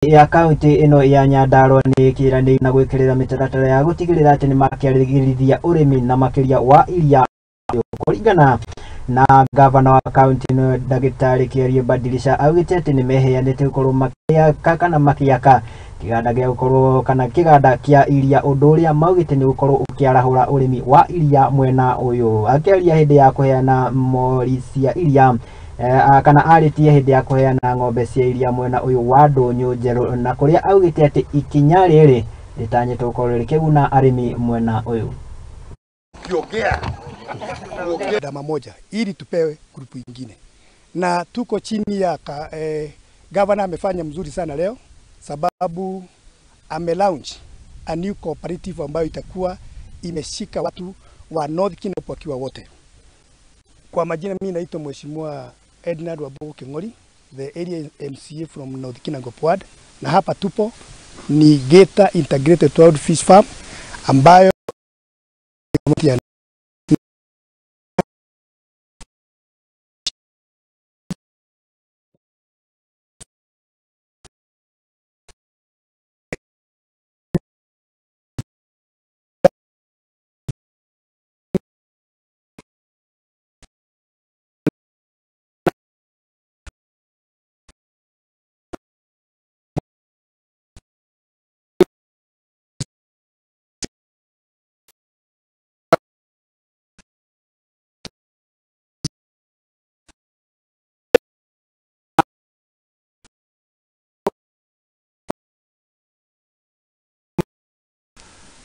Ya kaunti ĩno ya Nyandarua nĩ ĩkĩranĩire na gwĩkĩrĩra mĩtaratara ya gũtigĩrĩra atĩ nĩmakĩagĩrithia ũrĩmi na makĩria wa iria. Kũringana na gavana wa kaunti ĩno ndagĩtarĩ Kĩarie Badilisha, augĩte atĩ nĩmeheanĩte gũkorwo makĩaka kana makĩaka kĩganda gĩa gũkorwo kana kĩganda kĩa iria, ũndũ ũrĩa maugĩte nĩ gũkorwo ũkĩarahũra ũrĩmi wa iria mwena ũyũ. Akĩaria hĩndĩ ya kũheana mori cia iria kana arĩtie hĩndĩ ya kũheana ng'ombe cia iria mwena ũyũ wa Ndũnyũ Njerũ, na kũrĩa augĩte atĩ ikinya rĩrĩ rĩtanyĩtwo gũkorwo rĩkĩguna arĩmi mwena ũyũ. Dama moja ili tupewe grupu ingine, na tuko chini ya gavana amefanya mzuri sana leo, sababu ame launch a new cooperative ambayo itakuwa imeshika watu wa North Kinangop wakiwa wote. Kwa majina mimi naitwa Mheshimiwa Ednard Wambugu King'ori, the area MCA from North Kinangop Ward, na hapa tupo ni Geta Integrated Wild Fish Farm ambayo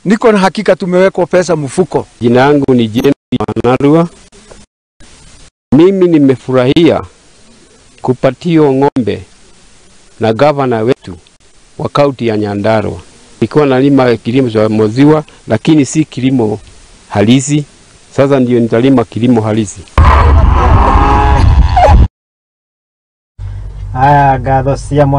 Niko na hakika tumewekwa pesa mfuko. Jina langu ni James Wanarua. Mimi nimefurahia kupatiwa ng'ombe na gavana wetu wa kaunti ya Nyandarua. Nilikuwa nalima kilimo cha maziwa, lakini si kilimo halisi. Sasa ndio nitalima kilimo halisi. Haya, ngatho cia mwanya.